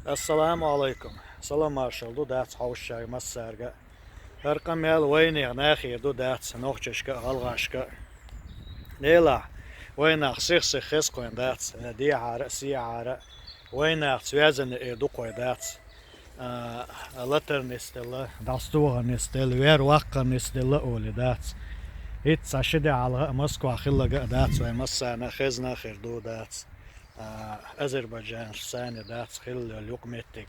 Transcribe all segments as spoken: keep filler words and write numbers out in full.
Ассаламу Ӏалайкум. Салам-маршал ду, дац, хьовсачарга массаьрга. ХӀара къамел вайнех нахе ду, дац, нохчашка а, гӀалгӀашка а. Делахь, вайнах сих-сих хеза кхойн, дац, дехьара а, сехьара а. Вайнах связанный эр ду кхой, дац. А, латар нисделла, дӀасатохар нисделла, вер ваккхар нисделла олий, дац. ХӀинца цхьа ши де хьалха а Москва хилларг а дац, вай массарна а хезна а хир ду, дац. А, Азербайджанца цхьана, дац, хилла йолу юкъаметтиг.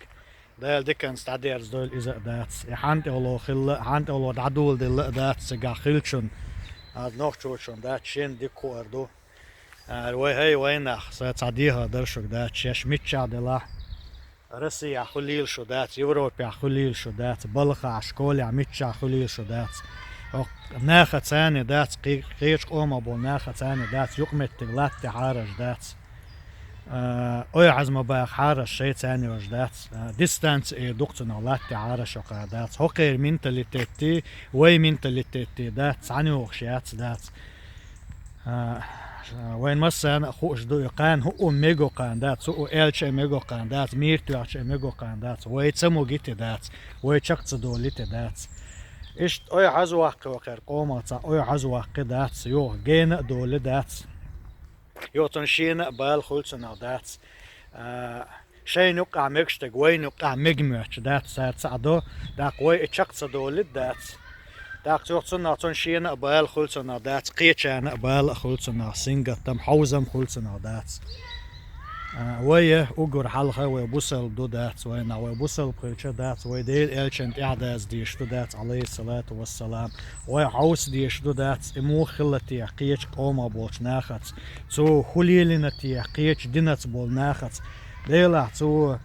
Дала диканца дӀадерзадойла иза а, дац. И хьан тӀехула хилла, хьан тӀехула дӀадоладелла а, дац, цигахь хиллачунна. Аз нохчочунна, дац, шена дика хуур ду. А, вай, хӀай, вайнах, сан цхьа дехар дара шуьга, дац, шаьш миччахь делахь, Россехь хуьлийла шу, дац, Европехь хуьлийла шу, дац, балхахь, школехь, миччахь хуьлийла шу, дац. ХӀокху нахаца цхьана, дац, кхе-, кхечу къомах болу нахаца цхьана, дац, юкъаметтиг латтахьара аш, дац. А, ойхьаза ма бахахьара аш, шайца цхьана йолуш, дац. А, дистанци эр ду-кх цунах, латтахьара аш хӀокхара, дац. ХӀокхеран менталитетий, вай менталитетий, дац, цхьаьна йогӀуш яц, дац. А, вайн массарна а хууш ду, и кхана хӀуъу мега кхана, дац, хӀуъу аьлча а мега кхана, дац, мийра тоьхча а мега кхана, дац, вай ца могийта, дац, вай чекх ца долийта, дац. Иштта ойхьаза ваккхи хӀокхеран къомах цхьа, ойхьаза ваккхи, дац, юха гена а долий, дац. Юха цунна шена а бала хуьлу цунах, дац. А, шайна юккъехь мегаш дерг вайна юккъехь мега моьттуш, дац, цара цхьаъ до, тӀаккха вай и чекх ца долийта, дац. ТӀаккха юха цунах, цунна шена а бала хуьлу цунах, дац, кхечарна а бала а хуьлу цунах, сингаттам, хьовзам хуьлу цунах, дац. А, вай уггар хьалха вай бусалба ду, дац, вайнах, вай бусалба хилча, дац, вай Делан элчанна тӀаьхьадаза дезаш ду, дац, Ӏалайхиссалату вассалам. Вай хьовса дезаш ду, дац, и муха хилла те кхечу къомах болчу нахаца. Цо хӀун лелийна те кхечу динаца болу нахаца. Делахь цо,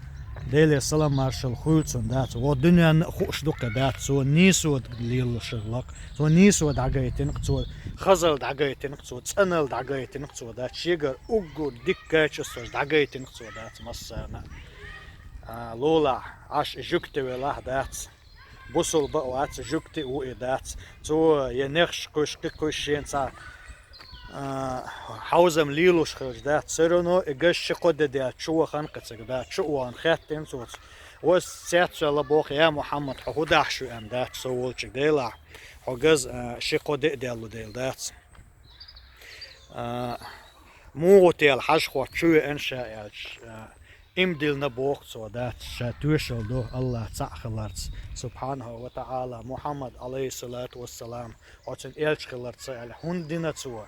Делера салам-маршалла хуьлу цунна, дац, вон дуьненна а хууш ду-кх и, дац, цо нийсо лелош хилла-кх, цо нийсо дӀагайтина-кх, цо хазалла дӀагайтина-кх, цо цӀаналла дӀагайтина-кх цо, дац, шегара уггар дика качестваш дӀагайтина-кх цо, дац, массарна а. А, лулахь, Ӏаш и жуьгти велахь, дац. Бусалба а вац, жуьгти а ву и, дац. Цо я нехаш кхуьйсуш, кхин кхуьйсуш шена цхьа, а, хьовзам лелош хилча, дац. Всё равно и газ ши-кхо де даьлча чу вахана кхин цига, дац. Чу а вахана хаьттина цо: «Ва цецвелла, — боху, — я Мухьаммад, хьо хӀун дахьаш веана дац со волчу, делахь, хьо газ, а, ши-кхо де а даьлла дела, дац. А, муха тела хьажа хӀотта чу веана ша?» — аьлча, а, иман диллина, боху цо, дац, ша тоьшалла до АллахӀ цхьаъ хиларца, субхьанаху ва таӀала, Мухьаммад, Ӏалайхиссалату вассалам, хьо цуьнан элча хиларца аьлла. ХӀунда дина цо?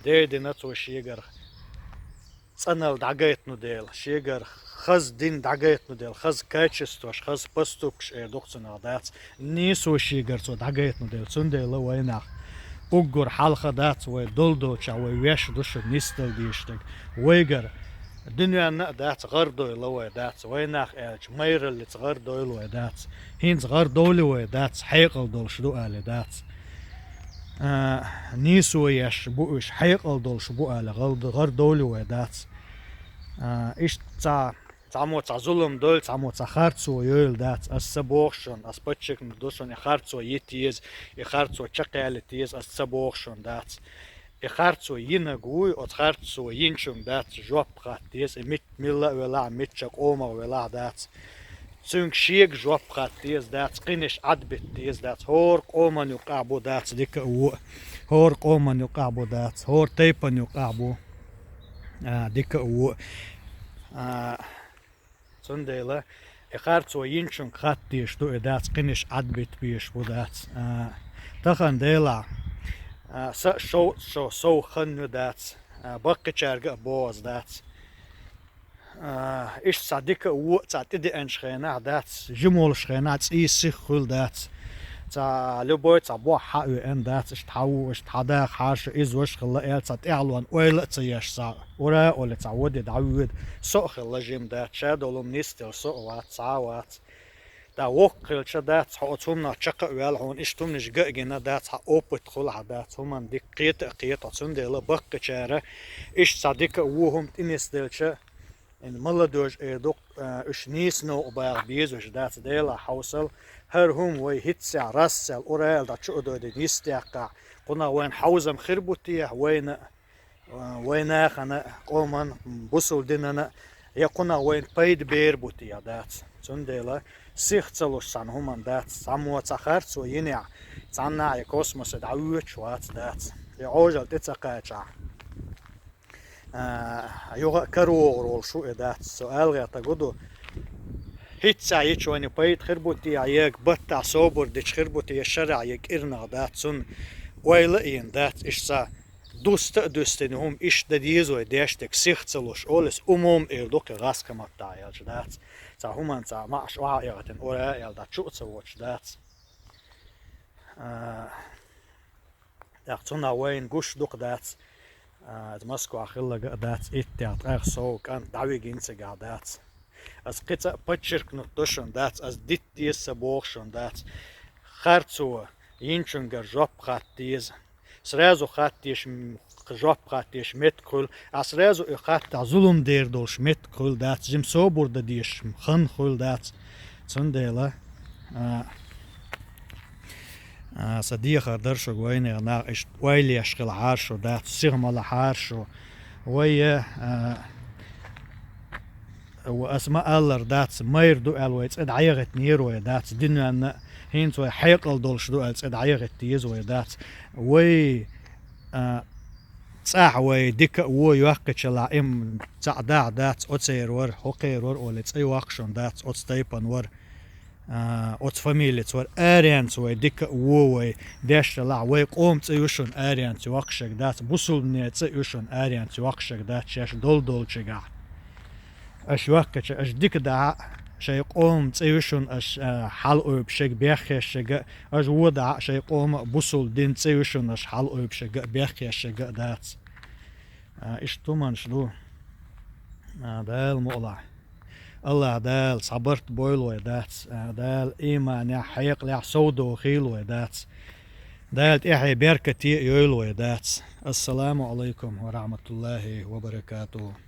Дера дина цо шегара цӀаналла дӀагайтина дела, шегара хаза дин дӀагайтина дела, хаза качестваш, хаза поступкаш эр ду-кх цунах, дац. Нийсо шегара цо дӀагайтина дела, цундела вайнах уггар хьалха, дац, вай долу долчохь вай веш ду шу нисдала дезаш дерг. Вайгара дуьненна а, дац, гӀар дойла вай, дац, вайнах аьлча, майраллица гӀар дойла вай, дац. ХӀинца гӀар довлий вай, дац, хьекъал долуш ду алий, дац. А, нийсо еш бу уьш, хьекъал долуш бу алий, гӀал-, гӀар довлий вай, дац. А, иштта цхьа Цхьаммо цхьа зулам дойла, цхьаммо цхьа харцо йойла, дац, ас ца боху шуна, ас подчеркнуть ду шуна, и харцо йита еза, и харцо чекхъяла еза, ас ца боху шуна, дац. И харцо йинарг вуй, оцу харцо йинчуьнга, дац, жоп хатта еза, и мит-, милла а велахь, мичча къомах велахь, дац. Цуьнга шега жоп хатта еза, дац, кхиниш Ӏадбитта еза, дац. ХӀора къоман юккъехь бу, дац, дика а, вон а. ХӀора къоман юккъехь бу, дац, хӀора тайпан юккъехь бу, а, дика а, вон а. А, Цундела и харцо йинчуьнга хатта дезаш ду и, дац, кхиниш Ӏадбитта безаш бу, дац. А, тахана делахь, а, са а шовзткъа шо сов хан ю, дац, а, баккхичаьрга а боху ас, дац. А, иштта цхьа дика а, вон а цхьа тӀедеанчу хенахь, дац, жима волуш хенахь цӀий сих хуьлу, дац. Цхьа любой цхьа бохь хьа а веана, дац, иштта хьан ву, иштта хьан даха хьаша, иза ваша хилла аьлла, цхьа тӀаьхьалонна ойла а ца еш, цхьа ура а олий, цхьа воде дӀавоьду, со а хилла жима, дац, шадолу хӀума нисделла со а вац, цхьа а вац. ТӀаккха воккха хилча, дац, хьо оцу хӀуманах чекх а ваьлла, хьуна иштта хӀуманаш га а гина, дац, хьан опыт хуьлу хьан, дац, хӀуманна дика кхета а кхета хьо. Цундела баккхичара иштта цхьа дика а, вон а хӀума тӀенисделча, молодёжь эр ду-кх, а, уьш нийса новкъа баха безаш, дац, делахь хьовсал, хӀара хӀума вай хӀинццехь, рассехь, ура а аьлла, дӀа чу а дойдина йистехкахь, кхунах вайна хьовзам хир бу те, вайна а, вайн нахана а, къоман а, бусалба динана а, Я кхунах вайна пайда бер бу те, дац. Цундела сих ца луш цхьана хӀуман дац, цхьаммо цхьа харцо йинехь, цхьаннахьа я космосе дӀавоьдуш вац, дац. Я Ӏожалла тӀе ца кхачахь, а, юха а каравогӀур волуш ву и, дац. Со ала гӀертарг ду, хӀинцца йича вайна пайда хир бу те, я баттахь собар дича хир бу те, я шарахь, я кӀирнах, дац. Цунна ойла а йина, дац, иштта дуста а дуьстина хӀума иштта дан деза вай деш дерг, сих ца луш, олу ас умом эр ду кхин гӀазкхи маттахь аьлча, дац. Цхьа хӀуманца маӀаш охьа а эгӀитина, ура а аьлла, дӀа чу а ца воцуш, дац. А, тӀаккха цунах вайна гуш дукха дац. А, иза Москвахь хилларг а дац, иттех ткъех сов кӀант дӀавигина цигахь, дац. Ас кхин цкъа а подчеркнуть до шуна, дац, ас дитта деза ца боху шуна, дац. Харцо йинчуьнгара жоп хатта деза. Сразу хатта дезаш, м, жоп хатта дезаш меттиг хуьлу, а сразу и хаттахь зулам дер долуш меттиг хуьлу, дац, жима собар дан дезаш хан хуьлу, дац. Цундела, а, а, сан дехар дара шуьга, вайнех нах, иштта ойла еш хилахьара шу, дац, сиха ма лахьара шу. Вай, а, ва ас ма-аллара, дац, майра ду аьлла вай цӀе дӀаяхийтинера вай, дац, дуьненна а, хӀинца вай хьекъал долуш ду аьлла цӀе дӀаяхийта деза вай, дац. Вай, а, цӀахь вай дика а, вон йоккхучу хенахь, им цхьаъ дахь, дац, оцеран вара, хӀокхеран вара олий цӀе йоккхуш шуна, дац, оцу тайпана вара, а, оцу фамилица вара, аренца вай дика а, вон вай деш хилахь, вай къоман цӀе ю шуна аренца йоккхуш ерг, дац, бусулбанийн цӀе ю шуна аренца йоккхуш ерг, дац, шаьш долу долчуьнгахь. Аша йоккхучу, аша дика дахь а, шайн къоман цӀе ю шуна аша, а, хьалаойбуш ерг, беххеш ерг а, аша вон дахь а, шайн къоман а, бусулба динан цӀе ю шуна аша хьалаойбуш ерг а, беххеш ерг а, дац. А, иштта хӀуманаш ду. А, Дала мукъ лахь. АллахӀ Дала схьабарт бойла вай, дац. А, Дала ийманехь, хьекъалехь совдохийла вай, дац. Дала тӀаьхье беркате а йойла вай, дац. Ассаламу Ӏалайкум ва рахьматуллахӀи ва баракатухӀу.